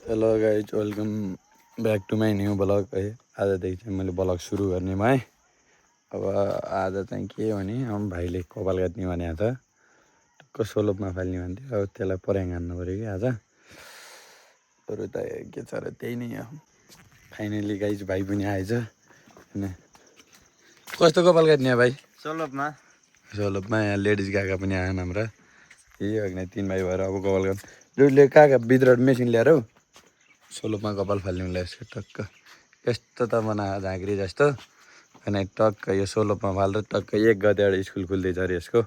Hello guys welcome back to my new blog है। आजदेखि चाहिँ मैले ब्लग सुरु गर्नेमा है। अब आज चाहिँ के भने भाइले कपाल काट्ने भनेको छ, टक्क सोलोपमा फाल्ने भन्थ्यो। अब त्यसलाई पर्याङ हान्नु पऱ्यो कि आज। अरू त के छ र त्यही नै हो। फाइनली गाइज भाइ पनि आएछ होइन। कस्तो कपाल काट्ने भाइ? सोलोपमा यहाँ लेडिज गएका पनि आएन हाम्रा। यही हो कि 3 भाइ भएर अब कपाल काट्नु जसले कहाँ भित्र मेसिन ल्याएर हौ सोलोपमा कपाल फाल्ने उसलाई यसको टक्क यस्तो त बनायो झाँक्री जस्तो। अनि टक्क यो सोलोपमा फालेर टक्क 1 गतेबाट स्कुल खुल्दैछ अरे यसको।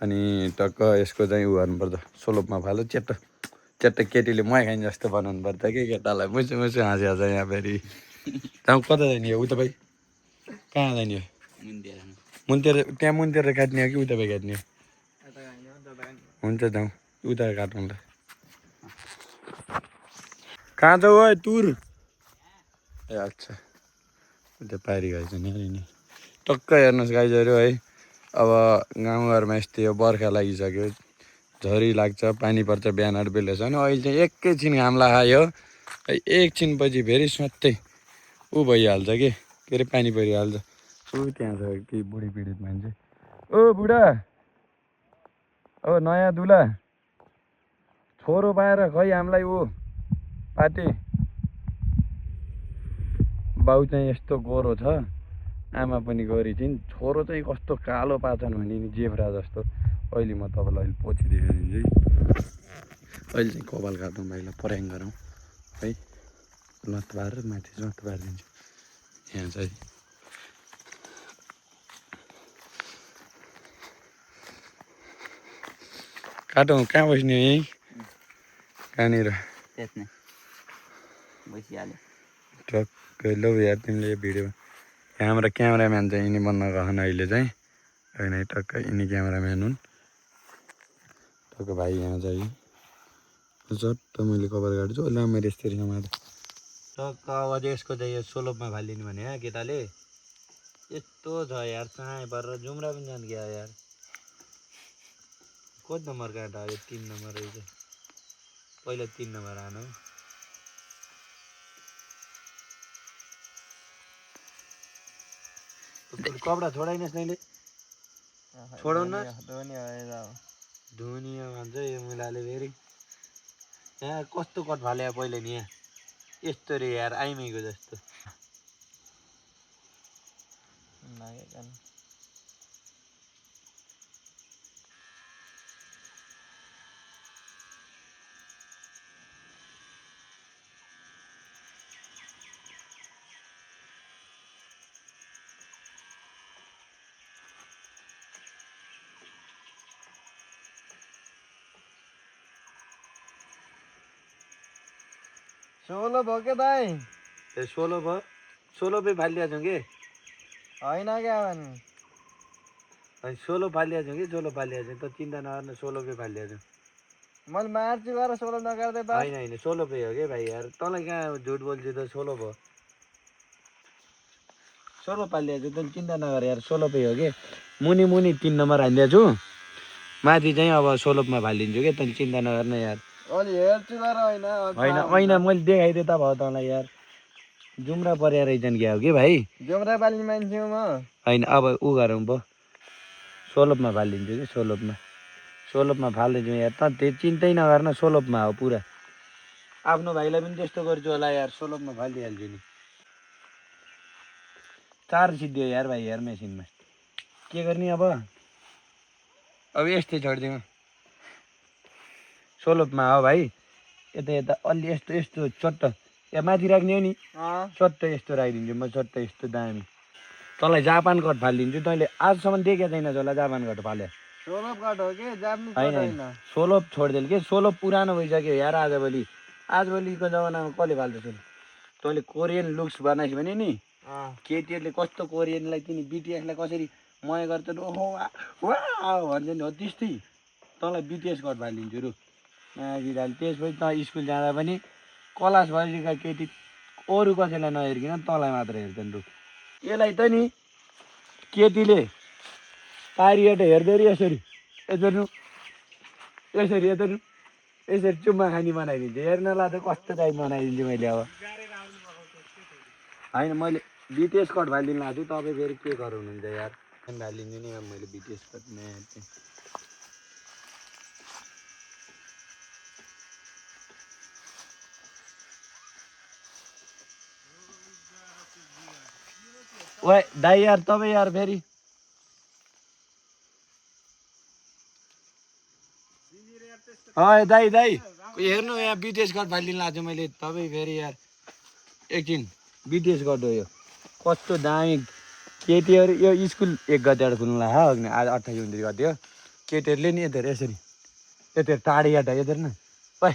अनि टक्क यसको चाहिँ उ गर्नुपर्छ, सोलोपमा फालेर च्याट्ट च्याट्ट केटीले मही खाने जस्तो बनाउनु पर्छ कि केटालाई। मुसु मुसु हाँस्या छ यहाँ फेरि। त्यहाँ कता जाने हो? उता भाइ कहाँ जाने हो? मुनतिर त्यहाँ मुनतिर काट्ने हो कि उता भाइ काट्ने हो? हुन्छ जाउँ उता काटौँ ल। कहाँ जाऊ है टुर? ए अच्छा त्यो पारी गएछ नि अरे नि। टक्क हेर्नुहोस् गाइजहरू है। अब गाउँघरमा यस्तै हो, बर्खा लागिसक्यो, झरी लाग्छ, पानी पर्छ बिहान बेलुका। अनि अहिले चाहिँ एकैछिन घाम लगायो, एकछिनपछि फेरि स्वात्तै ऊ भइहाल्छ के अरे पानी परिहाल्छ। ऊ त्यहाँ छ कि बुढी पीडित मान्छे। ओ बुढा, ओ नयाँ दुला छोरो पाएर खै हामीलाई ऊ पार्टी। बाउ चाहिँ यस्तो गोरो छ, आमा पनि गोरी छिन्, छोरो चाहिँ कस्तो कालो पाछन् भने नि जेब्रा जस्तो। अहिले म तपाईँलाई अहिले पछि देखाइदिन्छु है। अहिले चाहिँ कपाल काटौँ भाइलाई पर्याङ गरौँ है। लत पारेर माथि लत पारिदिन्छु यहाँ चाहिँ। काटौँ कहाँ बस्ने हो? यहीँ कहाँनिर टक्कै लौ यार तिमीले भिडियो। हाम्रो क्यामराम्यान चाहिँ यिनी बन्न गहन अहिले चाहिँ होइन। टक्क यिनी क्यामराम्यान हुन्। टक्क भाइ यहाँ चाहिँ झट्ट मैले कपाल काट्छु लामा यस्तरी समाएर टक्क। अब यसको चाहिँ यो सोलोपमा फालिदिनु भने यहाँ केटाले यस्तो छ यार। चाँय परेर जुम्रा पनि जानु क्या यार। कति नम्बर काटा? यो 3 नम्बर रहेछ। पहिला 3 नम्बर आनु। कपडा छोडाइनस् तैँले? छोडाउन धुनिया भन्छ यो मुलाले फेरि। यहाँ कस्तो कट फाल्यो पहिला नि यहाँ यस्तो रे यार, आइमीको जस्तो। सोलो भयो के दाइ? ए 16 भयो, 16 पे फालिदिएको छौँ कि होइन क्या भने 16 फालिदिएको छौँ कि 16 फालिदिएको छौँ। त चिन्ता नगर्नु, 16 पे फालिदिएको छौँ। मैले मार्छु गरेर सोलो नगर्दै बा। होइन 16 पे हो कि भाइ यार। तँलाई कहाँ झुट बोल्छु त? 16 भयो, 16 फालिदिएको छु। तैँले चिन्ता नगर यार, 16 पे हो कि। मुनि मुनि 3 नम्बर हानिदिएको छु, माथि चाहिँ अब 16 फालिदिन्छु कि। तैँले चिन्ता नगर्नु यार। अलि हेर्छु गरेर होइन होइन मैले देखाइदिएँ त भयो तँलाई यार। जुम्रा परेर रहेछन् क्या हो कि भाइ? जुम्रा पाल्ने मान्छे हो म। होइन अब ऊ गरौँ पो, 16 फालिदिन्छु कि। 16 फालिदिन्छु यार। त त्यो चिन्तै नगर्न, 16 हो पुरा। आफ्नो भाइलाई पनि त्यस्तो गर्छु होला यार, 16 फालिदिइहाल्छु नि। 4 सिद्धियो यार भाइ यार मेसिनमा। के गर्ने अब यस्तै छोडिदिउँ। 16 हो भाइ। यता यता अलि यस्तो यस्तो चट्ट यहाँ माथि राख्ने हो नि, चट्ट यस्तो राखिदिन्छु म। चट्ट यस्तो दामी। तँलाई जापान कट फालिदिन्छु। तैँले आजसम्म देखेको छैन होला जापान कट फाले? सोलोप कट हो कि जापानिज कट होइन होइन। 16 छोडिदिएँ कि। 16 पुरानो भइसक्यो यार। आजभोलिको जमानामा कसले फाल्छ 16? तैँले कोरियन लुक्स बनाइस् भने नि, केटीहरूले कस्तो कोरियनलाई तिनी बिटिएसलाई कसरी मय गर्छन्, ओहो वा भन्छ नि, हो त्यस्तै तँलाई बिटिएस कट फालिदिन्छु रु। त्यसपछि त स्कुल जाँदा पनि क्लास भएका केटी अरू कसैलाई नहेरिकन तँलाई मात्र हेर्छन् रु। यसलाई त नि केटीले पारिबाट हेर्दै यसरी यसरी यसरी यसरी यसरी चुम्मा खानी बनाइदिन्छु हेर्न ला त कस्तो टाइप बनाइदिन्छु मैले अब होइन मैले बिटिएस कट हालिदिनु लाग्छु तपाईँ फेरि के गराउनुहुन्छ यार हालिदिन्छु नि अब मैले बिटिएस कट ओए दाइ यार तपाईँ यार फेरि दाइ दाइ हेर्नु यहाँ बिटिएस कट हालिदिनु लाग्छु मैले तपाईँ फेरि यार एकछिन बिटिएस कट हो यो कस्तो दामी केटीहरू यो स्कुल 1 गतेबाट खुल्नु लाग्यो अघि आज 28 गते हो केटीहरूले नि यतिहरू यसरी यतिहरू टाढी याटा यतिहरू न ओए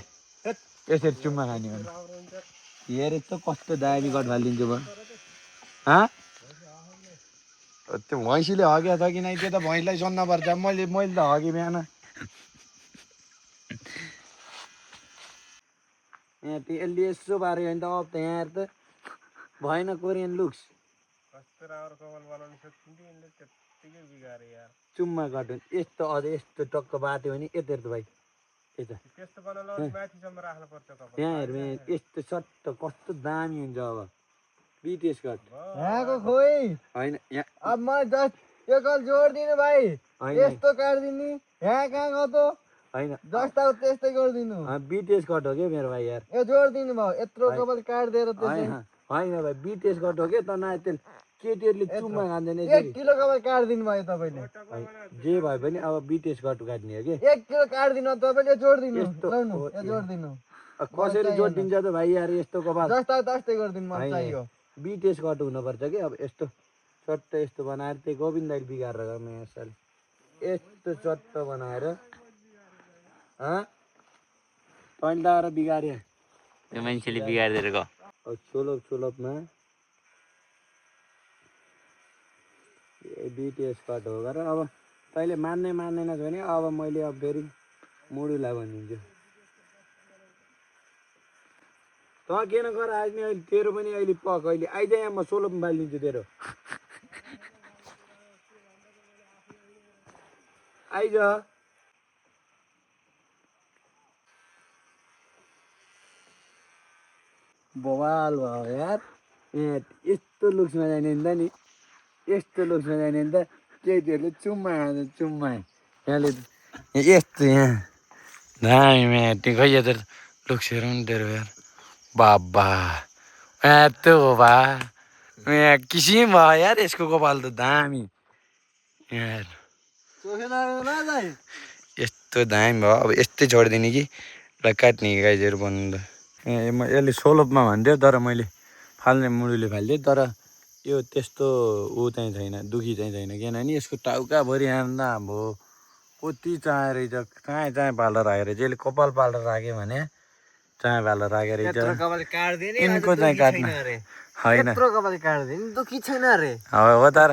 यसरी चुम्मा खाने भने हेर त कस्तो दामी कट हालिदिन्छु म त्यो भैँसीले हग्या छ कि नै त्यो त भैँसीलाई सोध्न पर्छ मैले त हगेँ बिहान यहाँ त्यो यसले यसो पाऱ्यो भने त अब त यहाँ त भएन कोरियन लुक्स चुम्मा काटुन यस्तो अझ यस्तो टक्क बाट्यो भने यतिहरू त भाइ त्यहाँ हेर्नु यस्तो सट्ट कस्तो दामी हुन्छ अब बिटिएस कट यहाँको खोइ होइन यहाँ अब म जस्ट यो कल जोडिदिनु भाइ यस्तो काटिदिनु यहाँ कहाँ गयो होइन जस्तो त्यस्तै गरिदिनु बिटिएस कट हो क्या मेरो भाइ यार यो जोडिदिनु भयो यत्रो कपाल काटिदिएर होइन होइन भाइ बिटिएस कट हो क्या त न केटीहरूले चुम्मा खाँदैन 1 किलो कपाल काटिदिनु भयो तपाईँले जे भए पनि अब बिटिएस कट काट्ने हो कि 1 किलो काटिदिनु तपाईँले जोडिदिनु लौनु यो जोडिदिनु कसरी जोडिदिन्छ त भाइ यार यस्तो कपाल जस्तो तस्तै गरिदिनु मलाई चाहियो बिटिएस कट हुनुपर्छ कि अब यस्तो चट्ट यस्तो बनाएर त्यही गोविन्द दाइले बिगारेर गर्नु यसरी यस्तो चट्ट बनाएर तैँले आएर बिगार्यो त्यो मान्छेले बिगारिदिएर गयो छोलोपमा बिटिएस कट हो गर अब तैँले मान्दैनस् भने अब मैले अब फेरि मुडुलाई भनिदिन्छु त किन गर आज नि अहिले तेरो पनि अहिले पक अहिले आइज यहाँ म 16 मा बालिदिन्छु तेरो आइज बवाल भयो यार यस्तो लुक्समा जाने नि त नि यस्तो लुक्समा जाने नि त केटीहरूले चुम्मा खान्छ चुम्मा यहाँले यस्तो यहाँ दामी त्यो खै त लुक्स हेरौँ नि तेरो यार बाबा त्यो हो बा यहाँ किसिम भयो यार यसको कपाल त दामी यार यस्तो दामी भयो अब यस्तै छोडिदिने कि ल काट्ने गाइजहरू भन्नु त यसले 16 मा भन्थ्यो तर मैले फाल्ने मुडुले फालिदिएँ तर यो त्यस्तो ऊ चाहिँ छैन दुखी चाहिँ छैन किनभने यसको टाउकाभरि आउँदा अब कति चाहे रहेछ चाहे पालेर राखेर रहेछ यसले कपाल पालेर राख्यो भने चाहे पालेर राखेर रहेछ यिनको चाहिँ काट्नु होइन दुखी छैन रे हो तर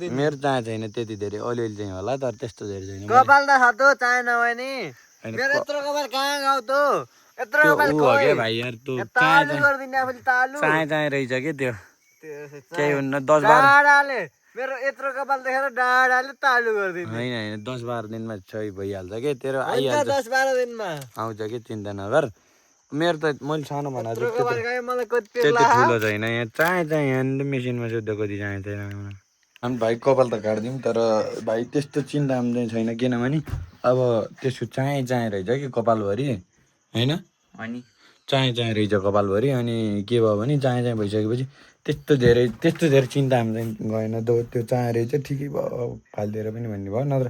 मेरो चाहे छैन त्यति धेरै अलिअलि चाहिँ होला तर त्यस्तो धेरै छैन कपाल त हातो चाहे नभए नि मेरो यत्रो कपाल कहाँ गाउ त यत्रो कपाल के भाइ यार तँ तालु गर्दिने आफूले तालु चाहे रहेछ के त्यो केही हुन्न 10-12 डाडाले मेरो यत्रो कपाल देखेर डाडाले तालु गर्दिने होइन 10-12 दिनमा सही भइहाल्छ के तेरो आइहाल्छ 10-12 दिनमा आउँछ कि चिन्ता नगर मेरो त मैले सानो भनेको मलाई कति त्यति ठुलो छैन यहाँ चाहे यहाँ मेसिनमा सुत्दा कति चाहे छैन अनि भाइ कपाल त काट्दिउँ तर भाइ त्यस्तो चिन्ता चाहिँ छैन किनभने अब त्यसको चाहे रहेछ कि कपालभरि होइन अनि चाहे रहेछ कपालभरि अनि के भयो भने चाहे भइसकेपछि त्यस्तो धेरै चिन्ता चाहिँ गएन त्यो चाहे रहेछ ठिकै भयो फालिदिएर पनि भन्ने भयो नत्र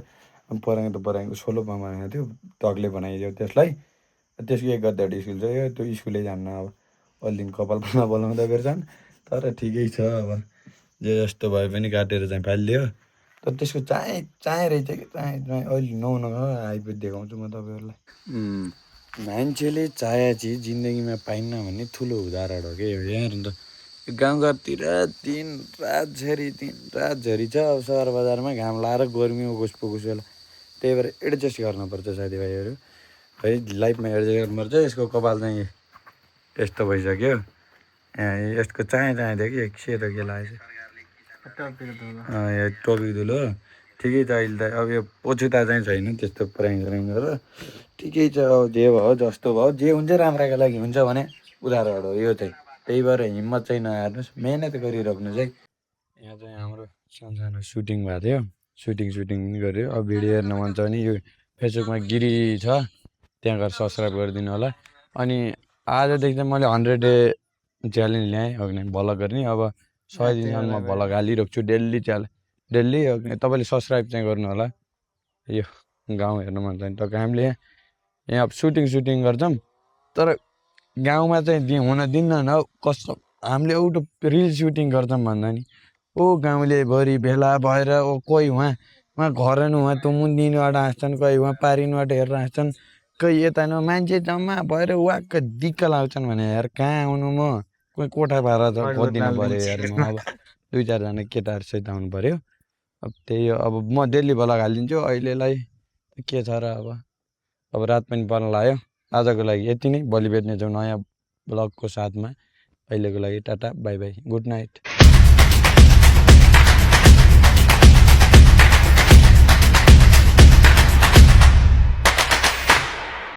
पराएको 16 मा बनाएको थियो तगले बनाइदियो त्यसलाई त्यसको 1 गतेबाट स्कुल छ त्यो स्कुलै जान्न अब अहिले दिन कपाल बोलाउँदा बेर्छन् तर ठिकै छ अब जे जस्तो भए पनि काटेर चाहिँ फालिदियो तर त्यसको चाहे रहेछ कि चाहे अहिले आइपुग्दै देखाउँछु म तपाईँहरूलाई मान्छेले चाहे चिज जिन्दगीमा पाइन्न भन्ने ठुलो उदाहरण हो कि यहाँ अन्त गाउँघरतिर दिन रात झरी छ अब सहर बजारमा घाम लाएर गर्मी उगुस पुगुस बेला त्यही भएर एडजस्ट गर्नुपर्छ साथीभाइहरू है लाइफमा एडजस्ट गर्नुपर्छ यसको कपाल चाहिँ यस्तो भइसक्यो यसको चाहे थियो कि एक सेतो के लागेको छ टपिक धुलो ठिकै छ अहिले त अब यो पछुता चाहिँ छैन त्यस्तो प्राङ गरेर ठिकै छ अब जे भयो जस्तो भयो जे हुन्छ राम्राको लागि हुन्छ भने उधारबाट हो यो चाहिँ त्यही भएर हिम्मत चाहिँ नहार्नुहोस् मिहिनेत गरिराख्नुहोस् है यहाँ चाहिँ हाम्रो सानो सुटिङ भएको थियो सुटिङ पनि गऱ्यो अब भिडियो हेर्न मन छ भने यो फेसबुकमा गिरी छ त्यहाँ गएर सब्सक्राइब गरिदिनु होला अनि आजदेखि चाहिँ मैले 100 डे च्यालेन्ज ल्याएँ अघि भ्लग गर्ने अब 100 दिनसम्म म भ्लग हालिरहेको छु डेली तपाईँले सब्सक्राइब चाहिँ गर्नु होला यो गाउँ हेर्नु मन छ भने टक्क हामीले यहाँ सुटिङ गर्छौँ तर गाउँमा चाहिँ हुन दिन्न न कस्तो हामीले एउटा रिल सुटिङ गर्छौँ भन्दा नि ओ गाउँले भरि भेला भएर ओ कोही उहाँ घरनु उहाँ तुमुन्दिनबाट हाँस्छन् कोही उहाँ पारिनबाट हेरेर हाँस्छन् कोही यता न मान्छे जम्मा भएर वाक्क दिक्क लाग्छन् भने यार कहाँ आउनु म कोही कोठा भाडा त खोजिदिनु पऱ्यो यार म अब 2-4 जना केटाहरूसित आउनु पऱ्यो अब त्यही हो अब म डेली भ्लग हालिदिन्छु अहिलेलाई के छ र अब रात पनि पर्न लाग्यो आजको लागि यति नै भोलि भेट्नेछौँ नयाँ भ्लगको साथमा अहिलेको लागि tata bye by good night